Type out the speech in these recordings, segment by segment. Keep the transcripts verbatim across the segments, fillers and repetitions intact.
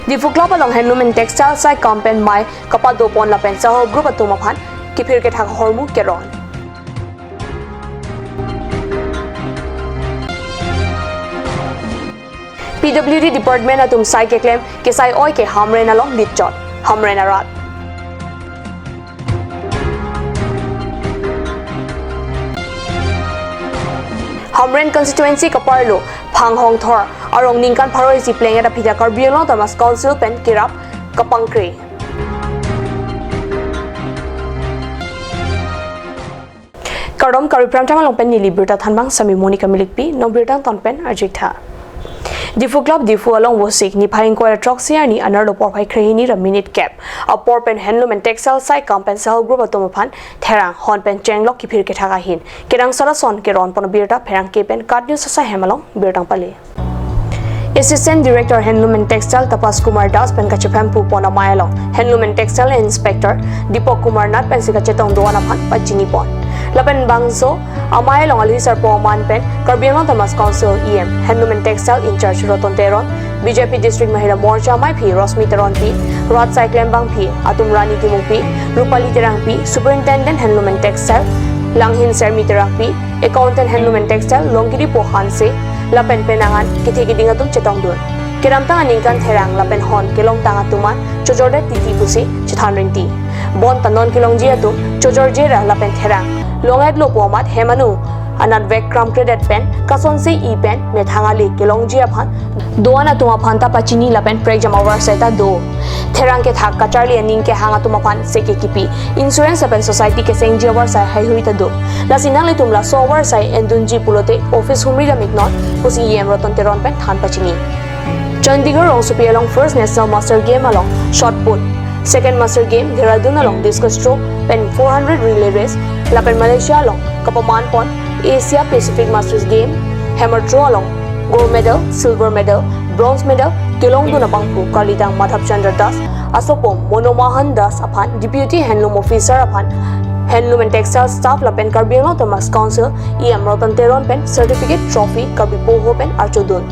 Diphu Club along Handloom and Textile sai kam pen mei kapadopon lapen Saho Group atum aphan kiphir kethak ahormu keron. P W D department atum sai keklem kesai oi ke Hamren along ditchot, Hamren arat. Hamren constituency kaparlo Phanghongthor arong ningkan pharo isi plengdet aphi ta Karbi Anglong Autonomous Council pen kerap kapangkre. Kardom, Karbi Prime Time along pen neli birta thanbang Sami Monica Milikpi, non birta ton pen arjik tha. Diphu Club Diphu along Vosik niphai ingkoi ra throksi arni anerlo porphai krehini ra minit kep apor pen Handloom and Textile sai kam pen Saho Group atum aphan therang hon pen chenglok kiphir kethak ahin kenangsot ason keronpon birta pherangke pen KAT News asai hem along birta pale. Assistant Director Handloom and Textile Tapas Kumar Das pen kachepemphu pon amei along Handloom and Textile Inspector Deepak Kumar Nath pensi kachetong do-an aphan pachinipon. Lapen bangso amei along alhi sarpo aman pen Karbi Anglong Autonomous Council E M, Handloom and Textile in-charge Roton Teron, B J P District Mahila Morcha ameiphi Rosmi Teronpi, rat sai klembangpi atum Rani Timungpi, Rupali Terangpi, Superintendent Handloom and Textile Langhin Sermi Terangpi, Accountant Handloom and Textile Longkiripo Hanse, lapen penang an kethe keding atum chetongdun. Kedamtang aningkan therang lapen hon kelongtang atum an chojordet titi pusi chethan rinti. Bonta non kelongji atum chojorje ra lapen therang long-etlo pu amat hem anu anat vek kramkredet pen kasonsi e pen methang ale kelongji aphan do-an atum aphan ta pachini lapen prekjam avarsai ta do. Therang kethak kacharli aning kehang atum aphan seke kipi, insurance lapen society kesengji avarsai haihui ta do. Lasi nanglitum laso avarsai endunji pulote office humri dam-iknon pusi E M Roton Teron pen than pachini. Chandigarh rongsopi along First National Master Game along Shot Put, Second Master Game Dehradun along Discus Throw pen four hundred Relay Race, lapen Malaysia along kapamanpon Asia Pacific Masters Game Hammer Throw along Gold Medal, Silver Medal, Bronze Medal kelongdun abangphu karlidang Madhav Chandra Das, asopo Mono Mohan Das aphan Deputy Handloom Officer aphan Handloom and Textile Staff lapen Karbi Anglong Autonomous Council E M Roton Teron pen Certificate, Trophy, Karbi Poho pen archodun.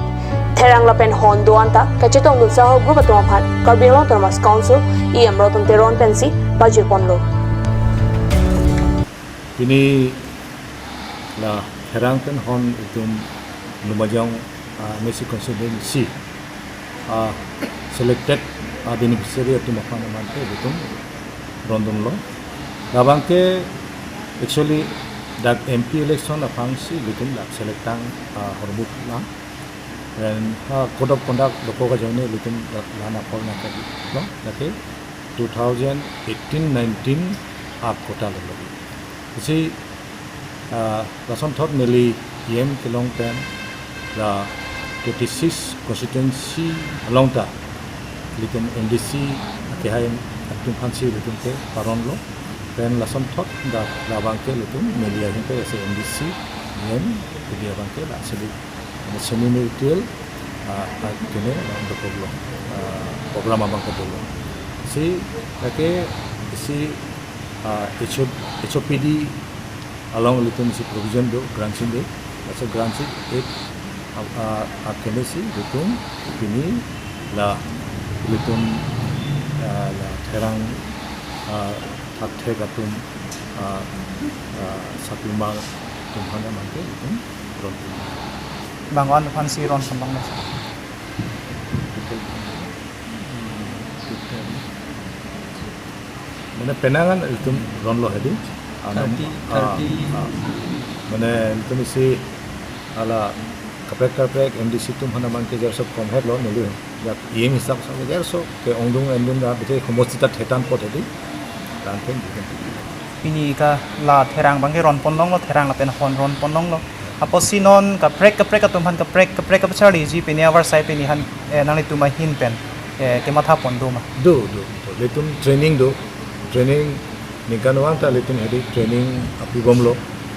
Therang lapen hon do-an ta kachetongdun Saho Group atum aphan Karbi Anglong Autonomous Council E M Roton Teron pensi pajirponlo. Pini la therang pen hon itum Lumajong, ah, M A C constituency, ah, selected, ah, beneficiary atum aphan amante itum rondunlo. Labangke actually dak M P election aphansi itum dak select tang, ah, hormu lang. Then, ah, code of conduct dokok ajoine itum la-, lana apor nangkali, no? Lake two thousand eighteen nineteen akota lo. Isi, ah, lasonthot neli E M kelong pen la twenty-six constituency along ta ilitum M D C akehai atum aphansi ilitum ke paronlo. Pen lasonthot dak labangke ilitum neli ahin pen isi M D C, E M, kedi abangke la semi, semi marital, ah, ah, kene la dokok lo, ah, program abangke dolo. Si lake isi, ah, H O, H O P D along ilitum isi provision do, grant sheet do. Laso grant sheet ek, ah, ah, akene si ilitum pini la ilitum, ah, la therang, ah, thakthek atum, ah, ah, sapimar atum aphan amante itum ron. Bang-an aphansi ronpon long na? Mane penang an itum ronlo hedi. Anu, thirty, ah, thirty. Ah, mane itum isi ala kaprek kaprek M D C atum aphan abangke jarso komhek lo neli. Dak E M hisap sa jarso ke ongdung endung da bete homosti ta thetan pot hedi. Dan pen bikin. Pini ke la therang abangke ronpon longlo, therang lapen hon ronpon longlo. Apotsi non kaprek kaprek atum aphan kaprek kaprek kapacharliji pini avarsai pini aphan, eh, nanglitum ahin pen, eh, kemathapon do ma? Do, do, do. Ilitum training do. Training ningkan vang ta ilitum hedi training apibomlo.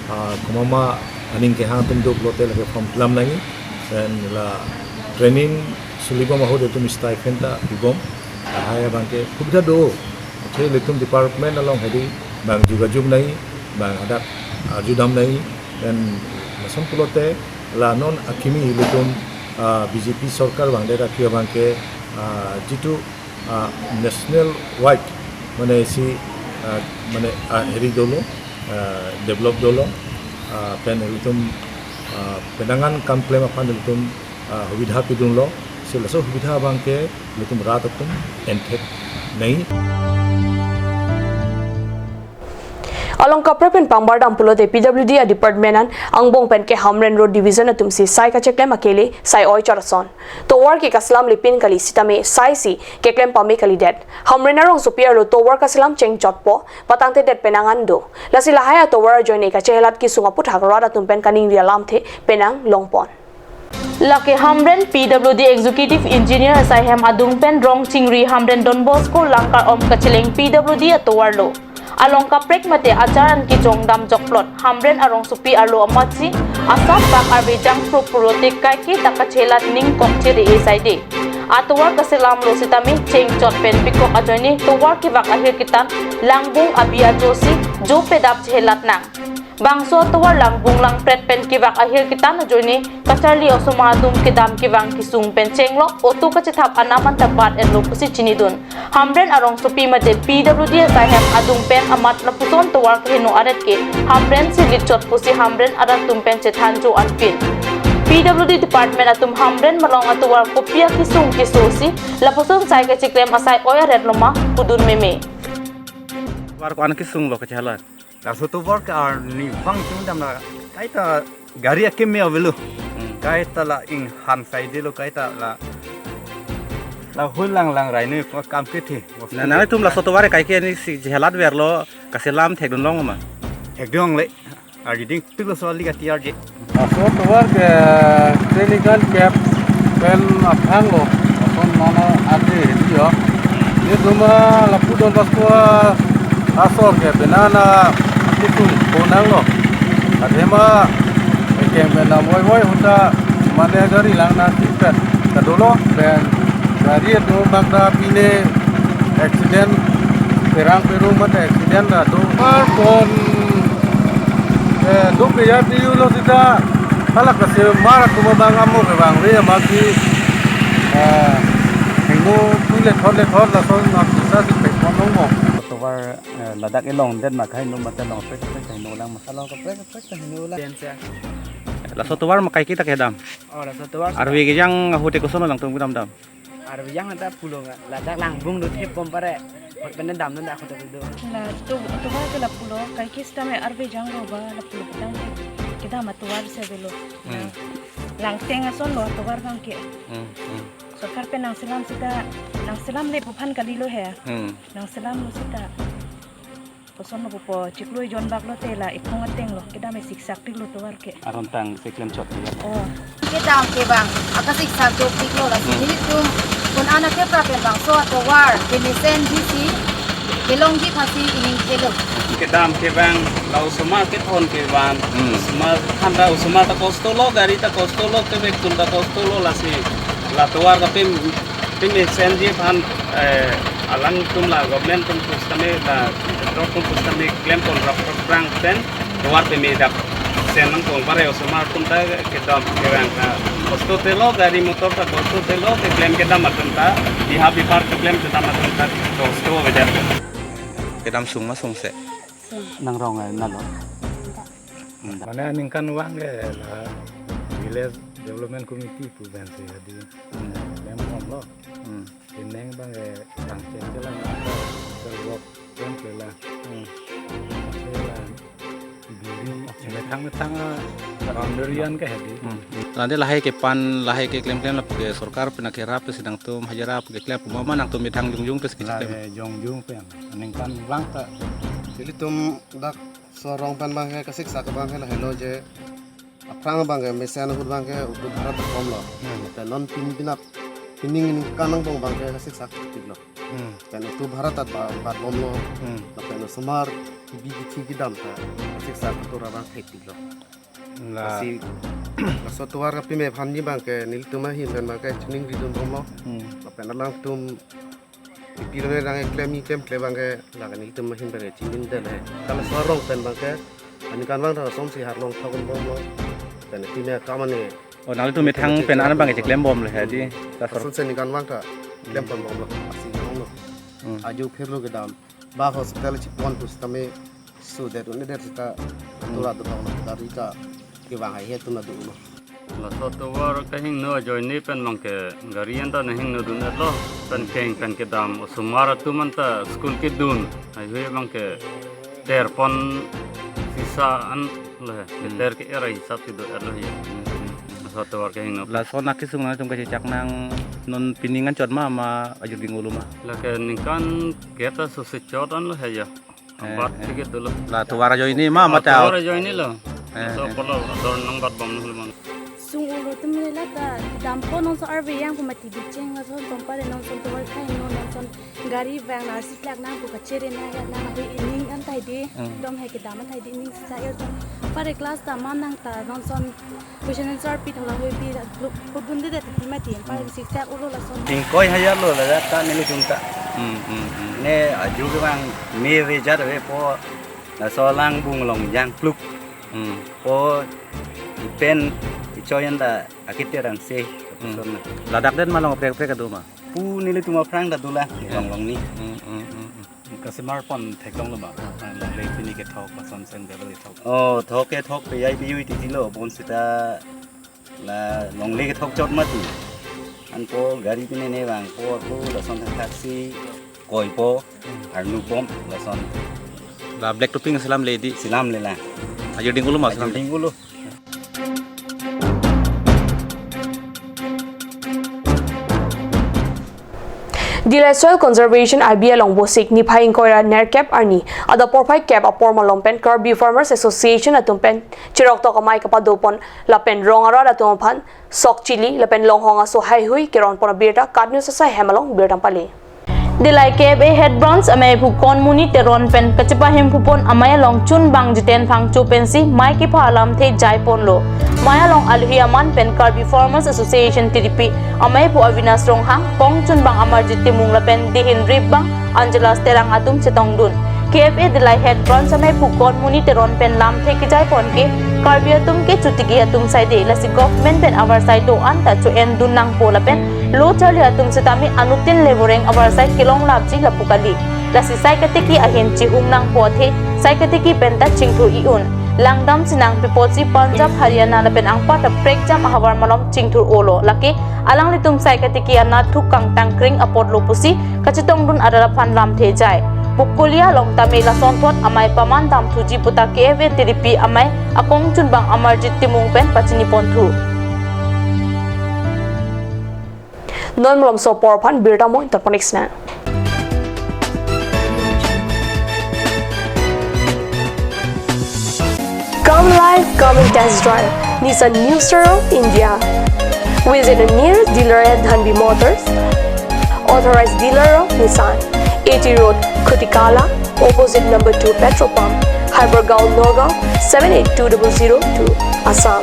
Ah, komat ma aning kehang atum doplote lake form fill up nangji. Then la training sulibom ahut ilitum stipend ta pibom. Lahai abangke subidha do. Athe ilitum department along hedi bang jogajog nangji, bang hadak arjudam nangji. Then lason pulote la non akimi ilitum, ah, B J P sorkar vangdet aphi abangke Ah, jitu, ah, national wide, mane isi, ah, mane, ah, heri dolo, ah, develop dolo, ah, pen ilitum, ah, penang an kam klem aphan ilitum, ah, hubidha pidunlo, si laso hubidha abangke ilitum rat atum enthek nai. Along kaprek pen pangbardam pulote P W D a department an angbong pen ke Hamren Road Division atum si sai kacheklem akele sai oi chot ason. Tovar ke kaselam lepin kali sitame sai si keklem pame kalidet. Hamren arongsopi arlo tovar kaselam cheng chotpo, patangtedet penang an do. Lasi lahai atovar ajoine kachehelat kesung aputhak rat atum pen kaningri alamthe penang longpon. Lake Hamren P W D Executive Engineer asai hem adung pen rong chingri Hamren Don Bosco Langkar-om kacheleng P W D atovar lo. Along kaprek mate achar an kejong dam jokplot Hamren arongsopi arlo amatsi asap bak arve jangpro pulote kaike ta kachelat ningkok chere-e saide. Atovar kaselam lo sitame cheng chot pen bikok ajoine tovar kevak ahir ketan langbung abi ajosi jo pedap chehelat nang. Bangso atovar langbung langpret pen kevak ahir ketan ajoine kacharli osomar atum kedam kevang kesung pen chenglok auto kachethap anam anta bat-etlo pusi chinidun. Hamren arongsopi mate P W D asai hem adung pen amat lapuson tovar keheno aret ke Hamren si lit chot pusi Hamren arat atum pen chethan jo anpin. P W D department atum Hamren malong atovar kopi akesung keso si lapuson sai kacheklem asai oi aret loma pudun meme. Tovar ko-an kesung lo kachehelat? Laso tovar ke arnivang chingdam la kaita gari akeme avelo. Hmm. Kaita la inghan saidelo, kaita la, la hulang lang raine ko kam kethe. Na, nangtum laso tovar kaike ni si chehelat verlo kaselam thekdun long ma? Thekdun longle. Arjiding tik laso ali kati arje. Laso tovar ke training kan kep pen aphrang lo. Ason mane ade hedi yo. Ye duma lapu Don Bosco asor ke penang an kitung ponang lo. Adema ekeng pen na moi moi hunta mane gari lang na sipet kadolo pen gari do magda pine accident perang perung mate accident da do. Mar kon, eh, do pe ya pi lo sita. Hala kaselam atum abang amo kevangve amatsi, eh, hingno tu lethot lethot lason atum sa si pekon long mo. Tovar, eh, ladak elong det ma kaheno mate long pek pek kaheno lang ma. Along kaprek kaprek kaheno lang. Laso tovar ma kaike ta kedam? Oh, laso tovar. Arve kejang ahut te koson nangtum kedam dam? Arve kejang ta pulo nga. Ladak langbung do thepbom pare. Hot pen damnon dak ahut ta do. La to, tovar ke lapulo, kaike sitame arve kejang lo ba lapulo petang ke. Kedam atovar si avelo. Hmm. Langteng ason lo atovar abangke. Hmm, hmm. Sorkar pen nangselam sita, nangselam le pu aphan kalilo he. Hmm. Nangselam lo sita. Koson lo pupo, chiklo ejon bak lote la iphong ateng lo, kedam e siksak tik lo tovar ke. Aron tang si klem chot ya. Oh. Kedam kevang, akasiksak dok tik lo lasi. Hmm. Nelitum, kon ana kepra pen bangso atovar, kemesen disi, kelongji aphansi ining thelo. Kedam kevang, la osomar kethon kevan, hmm, osomar handa osomar ta kosto lo, gari ta kosto lo, kevek atum ta kosto lo lasi. La tovar kapem Pini senji aphan, eh, alangtum la government atum pusitame la trok atum pusitame klem pon rap rap prang pen tovar pini dak sen nangkong pare osomar atum ta kedam kevang ta kosto telo gari motor ta kosto telo keklem kedam atum ta biha bipar keklem kedam atum ta kosto bejar. Kedam sung ma sungse. Nangrong, eh, nalo. Mane aningkanvang ke la Village Development Committee pu pensi hadi. Hmm. Mem hom lo. Hmm. Ineng abang ke tang chen chelang, selwok chen chelang. Hmm. Chelang. Duri methang methang, ah, boundary an ke hadi. Hmm. Tangte lahai kepan, lahai keklem klem lapu ke sorkar pen akerap si nangtum hajira pu keklem pu mama nangtum methang jongjong pen si la keklem. Ke jongjong pen. Aningkanvang ta. Ilitum dak so arong pen abang ke kasiksak abang ke lahelo je. Aphrang abang ke mesen ahut abang ke auto bhara ta komlo. Hmm. Te non pin pinap pining kanang bong abang ke kasiksak tiklo. Hmm. Pen auto bhara ta ba-, bat bomlo. Hmm. Lapen osomar kebi kethi kedam ta kasiksak auto ra abang thek tiklo. La. Lasi laso tovar kapime aphan ni abang ke nelitum ahin pen abang ke chiningridun bomlo. Hmm. Lapen alangtum Pi lo ne rang eklem eklem kle abang ke la ke nelitum ahin pen chinidun det he. Kala so arong pen abang ke aningkanvang ta asonsi harlong thok bomlo. Pen pine akam ani. Oh, nanglitum methang pen an abang ke cheklem bomlo he di. Ta sor. Asonsi aningkanvang ta Klem ponbomlo, asi longlo. Hmm. Ajo phirlo kedam. Ba hospital chipon pusitame sudet un-edet seta Hmm. tura dodoklo, gari ta kevang haihe atum ta dolo. Laso tovar kehingno ajoine pen abangke gari anta nanghingnodun-etlo, pen keng pen kedam, osomar atum anta school kedun, haihui abangke terpon sisa an lo he, Hmm. keter ke-er ahisap si do-etlo he. Hmm, hmm, hmm. Laso tovar kehingno. Laso nangkesung nangtum kachechak nang non pining anchot ma, ma ajut dingulu ma? Lake ningkan keta sose chot anlo he ya. Eh, Bat eh. Tiket dolo. La tovar ajoine ma, Ah, mata tovar ajoinelo. Eh, Laso eh. Apotlo, ador nangbatbomlo man. Sung ulu atum le lata dampo nonso arve yang pu mati bicheng laso tompa le nonso tovar khai no nonso gari vang na siplak nang pu kachere na ya nang abe ining an tai di. Hmm. Dom hai kedam an tai di ining sa ya ton. Pare class ta man nang ta nonso question answer pi thola hoi pi la group put bun de de ti mati. Pare Hmm. siksak ulu laso. Ingkoi hayarlo la ta nelitum ta. Hmm, hmm, hmm. Ne aju kevang me ve jat ve po laso lang bung long jang pluk. Hmm. Po ipen ichoyan ta akit terang se. Hmm. Ladak den ma long prek prek adu ma? Pu nelitum aphrang ta dolang, Ya. Long long ni. Hmm, hmm, hmm, hmm. Kasemar pon theklonglo ma, longle pini kethok, lason sen gavel kethok. Oh, thok kethok pe ai biu iti tilo, bonseta la longle kethok chot mati. Anpo gari pini ne vangpo, ako lason thak si koipo, arnubom, lason. La black topping selam le di. Selam le la. Ajut dingulu ma Ajut selam. Dingulu. Dillai Soil Conservation I B along Bosik niphai ingkoi ra nerkep arni adap porphai kep apor malom pen Karbi Farmers Association atum pen chiroktok amei kapado pon lapen rong arat atum aphan sok chili lapen longhong aso haihui keron pon abirta KAT News asai hem along birta pali. Dillai K F A Head Branch amei aphu Konmoni Teron pen kachepahem phupon amei along chunbang Jiten Phangcho pensi mei kepha alamthe jai ponlo. Mei along alohi aman pen Karbi Farmers Association T D P amei aphu Avinash Ronghang, kong chunbang Amarjit Timung lapen dihin ripbang Angelas Terang atum chetongdun. K F A Dillai Head Branch amei aphu Konmoni Teron pen lamthe kejai pon ke Karbi atum ke chotiki atum saide, lasi government pen avarsai do-an ta cho-endun nangpo lapen lo charli atum setame anuttin le voreng avarsai kelong lapji lapu kali. Lasi sai katiki ahin chihum nangpo athe sai katiki pen ta chingthur i-un. Langdam sinang pi apotsi Punjab, Haryana lapen anparta prekjam ahavar malom chingthur-olo. Lake alanglitum sai katiki anatthu kangtangkring apotlo pusi kachetongdun arat aphan lamthe jai. Pukulia along tame lasonthot amei paman damthuji puta K F A T D P amei akong chunbang Amarjit Timung pen pachini ponthu. Non malomso apor aphan birta mo interponik sna. Come live, come and test drive Nissan New Star of India. Visit a nearest dealer at Dhanvi Motors, authorized dealer of Nissan, A T Road, Khutikala, opposite number two petrol pump, Hypergaon, Nagaon, seven eight two double zero two, Assam.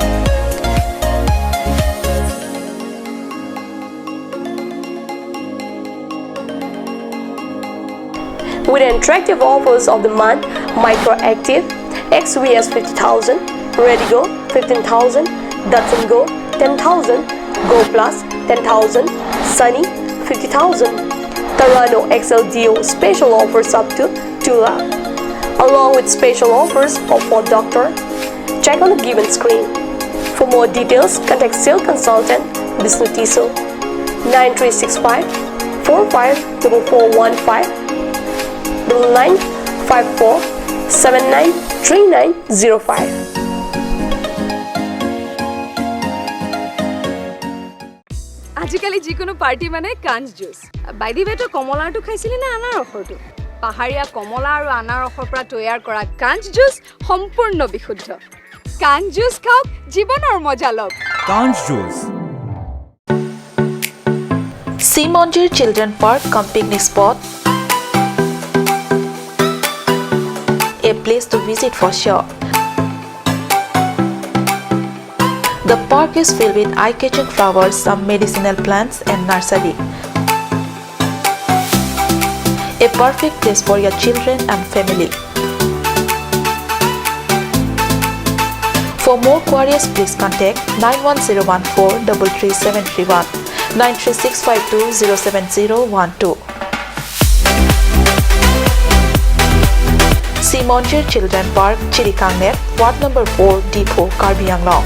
With attractive offers of the month, Micra Active, X V S fifty thousand, Redigo fifteen thousand, Datsun Go ten thousand, Go Plus ten thousand, Sunny fifty thousand, Terrano X L D O special offers up to two lakh, along with special offers of Ford Doctor. Check on the given screen. For more details, contact sales consultant Bishnu Tisso, nine three six five four five double four one five, double nine five four seven nine three nine zero five. আজিকালি যিকোনো পাৰ্টি মানে কাঞ্চ juice. By the ৱে, তই কমলাৰটো খাইছিলি নে আনাৰসৰটো? পাহাৰীয়া কমলা আৰু আনাৰসৰ পৰা তৈয়াৰ কৰা কাঞ্চ জুচ সম্পূৰ্ণ বিশুদ্ধ। কাঞ্চ জুচ খাওক, জীৱনৰ মজা লওক। Kanch Juice. Simonjir Children Park cum picnic spot. A place to visit for sure. The park is filled with eye-catching flowers, some medicinal plants and nursery. A perfect place for your children and family. For more queries, please contact nine one zero one four double three seven three one, nine three six five two zero seven zero one two. Simonjir Children Park, Chirikangnet, Ward number four, Diphu, Karbi Anglong.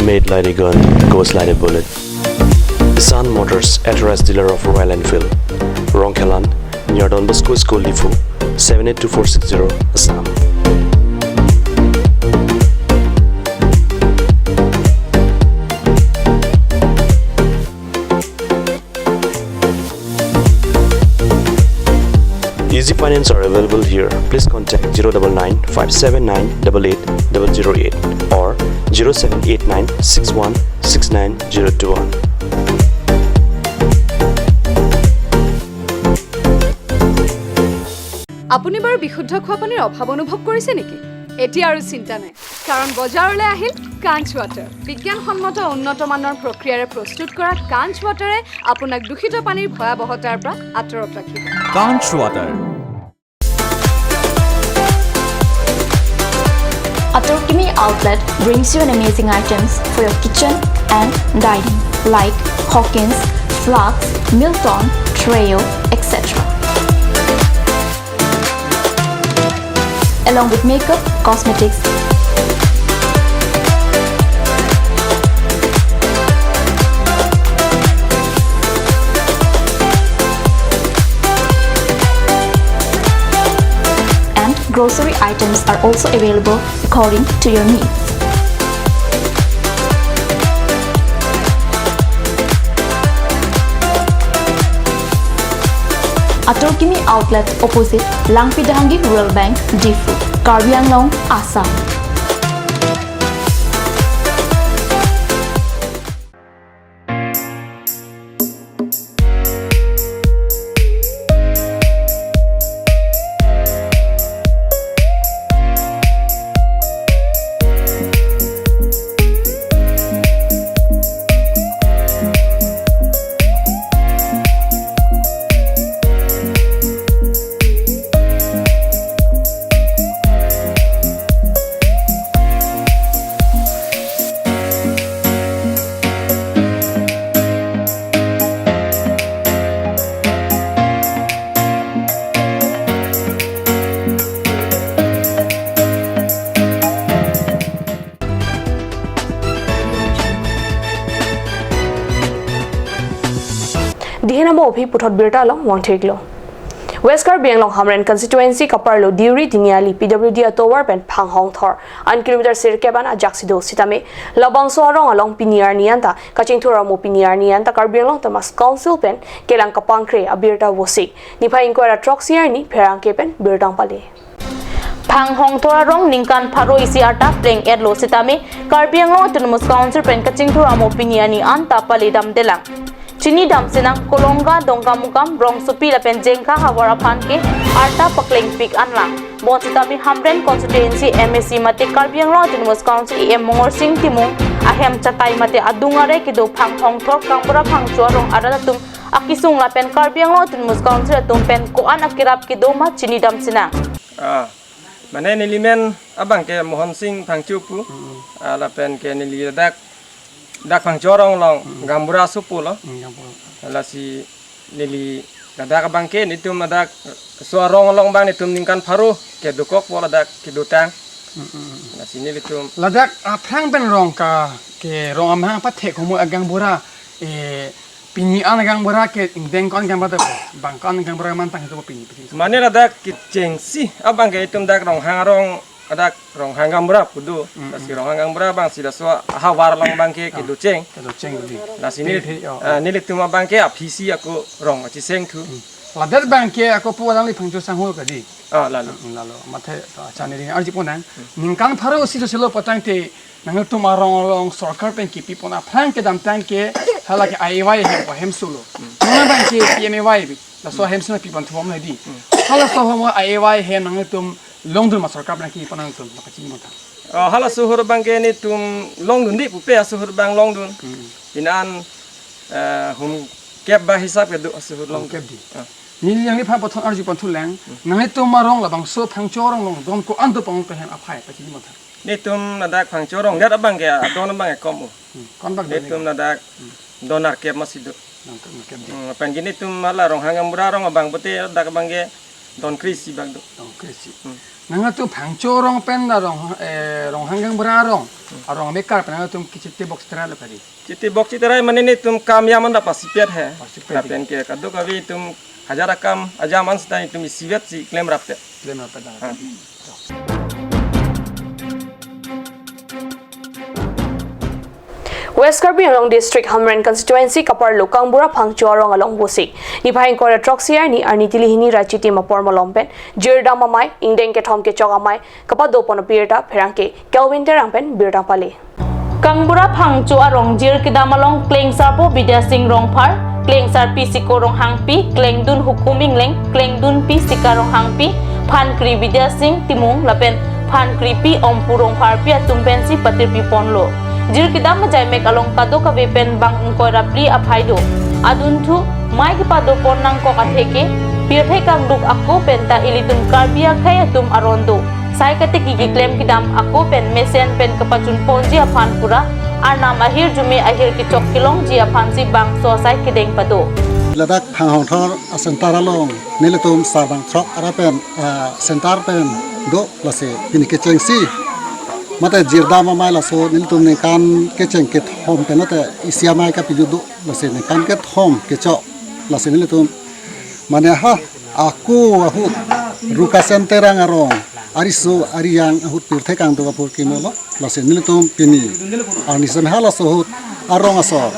Made like a gun, goes like a bullet. Sun Motors, authorized dealer of Royal Enfield. Rongkhelan, near Don Bosco School, Diphu, seven eight two four six zero, Assam. Easy finance are available here. Please contact zero double nine five seven nine double eight double zero eight or zero seven eight nine six one six nine zero two one. আপুনি বাৰু বিশুদ্ধ খোৱা পানীৰ অভাৱ অনুভৱ কৰিছে নেকি? এতিয়া আৰু চিন্তা নাই, কাৰণ বজাৰলৈ আহিল কাঞ্চ ৱাটাৰ। বিজ্ঞানসন্মত উন্নত মানৰ প্ৰক্ৰিয়াৰে প্ৰস্তুত কৰা কাঞ্চ ৱাটাৰে আপোনাক দূষিত পানীৰ ভয়াৱহতাৰ পৰা আঁতৰত ৰাখিব। Kanch Water. Atorkimi Outlet brings you an amazing items for your kitchen and dining, like Hawkins, Flux, Milton, Treo, et cetera. Along with makeup, cosmetics, and grocery items are also available according to your needs. Atorkimi Outlet, opposite Langpi Dehangi Rural Bank, Diphu, Karbi Anglong, Assam. Dihen amo aphi puthot birta along vangtheklo. West Karbi Anglong Hamren constituency kaparlo Deuri Tiniali P W D atovar pen Phanghongthor an kilometer sirkep an ajaksi do sitame labangso arong along pini arni anta kachingthur amo pini arni anta Karbi Anglong Autonomous Council pen kelang kapangkre abirta vosik. Niphai ingkoi ra throksi arni pherangke pen birta pale. Phanghongthor arong ningkan pharo isi arta pleng-etlo sitame Karbi Anglong Autonomous Council pen kachingthur amo pini arni anta pale damdelang. Chini damsinang Kolonga Dongkamukam rongsopi lapen Jengkha havar aphan ke arta paklengpik anlang. Bonsitame Hamren constituency M A C mate Karbi Anglong Autonomous Council E M Mongorsing Timung ahem chatai mate adung are kedo Phanghongthor Kangbura Phangcho arong arat atum akesung lapen Karbi Anglong Autonomous Council atum pen ko-an akerap kedo ma chini damsinang. Ah, mane neli men abang ke Mohon Sing Phangcho pu. Mm. Ah, lapen ke neli dak, dak Phangcho arong along, mm, Gaonbura asopo lo. Mm, Gaonbura. Lasi neli ladak abang ke netum ladak so arong along abang netum ningkan pharo kedokokpo ladak kedotang. Mm, mm, mm. Lasi nelitum. Ladak aphrang pen rong ka ke rong amahang pathek komo a Gaonbura, eh, pini an Gaonbura ke ingdeng ko-an Gaonbura ta, bang ko-an Gaonbura mantang itu pini, pini. Mane ladak kechengsi abang ke itum dak Ronghang arong, dak Ronghang Gaonbura pu do. Mm, lasi mm. Ronghang Gaonbura abang si laso ahavar along abang ke, ah, kedocheng. Kedocheng di. Lasi neli, pini, oh, ah, oh. Nelitum abang ke aphisi ako rong kacheseng thu. Mm. Ladak abang ke ako pu alangli Phangcho sangho kadi. Ah, lalo. Mm, lalo. Mathe, ah, chani ring arji ponang. Mm. Ningkan pharo isi sosilo patang te nangtum arong along sorkar pen kepipon aphrang kedamtang ke hala ke I A Y hem, o hemso lo. Hmm. Nang abang ke P M A Y bi. Laso, hmm, hemso na pipon thom na di. Hmm. Hala so hom I A Y hem nangtum Longdun ma sorkar nangkepanang atum, nangkachini montha. Oh, hala suhur abangke netum longdunde pupe asuhur abang longdun. Hmm. Pinan, eh, hum kep ba hisap kedo asuhur long. Hum kep di. Ah. Neli yang ni pha pathon arju pon thulang. Hmm. Nanglitum arong labangso Phangcho arong along don ko-an do pang kehem aphai pachini montha. Netum ladak Phangcho arong det abangke adon abangke kom o. Hmm. Kon bak don. Netum ladak Hmm. don arkep masi do. Don arkep di. Hmm, lapen ke netum hala Ronghang Gaonbura arong abang pute ladak abangke don kre-isi bak do. Don kre-isi. Hmm. Nangtum Phangcho arong pen la Rong, eh, Ronghang Gaonbura arong. Hmm. Arong mekar pen nangtum kechitibok chitrai la pari. Chitibok chitrai mane netum kam jam an ta pasipet he. Pasipet. Lapen ke kadokave atum hajar akam ajam an seta netum isivet si klem rap te. Klem rap te. Ha. West Karbi Anglong District Hamren Constituency kaparlo Kangbura Phangcho arong along pusi niphai ingkoi ra throksi arni arni tili hini ra Chiti apor malom pen jirdam amei ingdeng kethom kechok amei kapado pon apirta pherangke Kelvin Terang pen birta pale. Kangbura Phangcho arong jir kedam along Klengsarpo Bidya Sing Rongphar, Klengsarpi Siko Ronghangpi, Klengdun Hukum Ingleng, Klengdunpi Sika Ronghangpi, Phankri Bidya Sing Timung lapen Phankripi Ompu Rongpharpi atum pensi patirpi ponlo. Jir kedam ajaimek along kadokave pen bang ingkoi ra phli aphai do. Adunthu mei kepado pon nangkok atheke, pirthe kangduk ako penta ilitum Karbi akhei atum aron do. Sai katiki keklem kedam ako pen mesen pen kepachun ponji aphan pura, arnam ahirjume ahir kechok kelongji aphansi bangso asai kedeng pado. Ladak Phanghongthor a-center along nelitum sarbang throk ara pen, ah, center pen do lasi pini kechengsi. Mate jirdam amei laso nelitum ningkan kecheng kethom pen mate isi amei kapiju do lasi ningkan kethom kechok lasi nelitum mane ha ako ahut Rukasen Terang arong ariso ariyang ahut pirthe kangduk apor kimelo lasi nelitum pini arni sen halaso ahut arong asor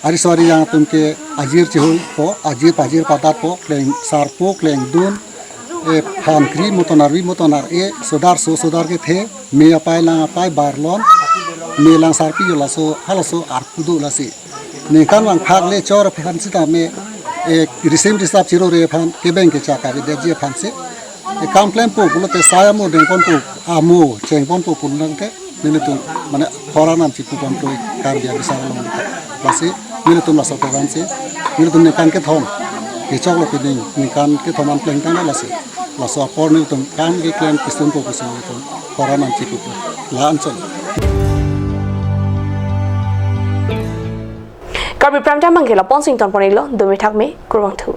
ariso ariyang atum ke ajir chihurpo, ajir pajir padatpo, Klengsarpo, Klengdun, eh, Phankri, moton arvi, moton ar-e, sodar so, sodar kethe, me apai lang apai, barlon, me langsarpi yo laso, halaso arpu do lasi. Ningkan vang phak le chor aphan sitame, eh, risim risap chirore aphan, kebeng kechak avedetji aphansi. Eh, kam klempo pulote sai amo dengponpo, amo chengponpo pulang ke, nelitum, mane, hor arnam chipu ponpo Karbi abisar along. Lasi, nelitum laso program si, nelitum ningkan kethom kechoklo pini, ningkan kethom an plengtang lasi. Laso apor nelitum kam keklem kesunpo pusi nelitum hor arnam chipupo. La-an chot. Karbi Prime Time abangke la-an si ington pon-iklo, dome thakme, kurvangthu.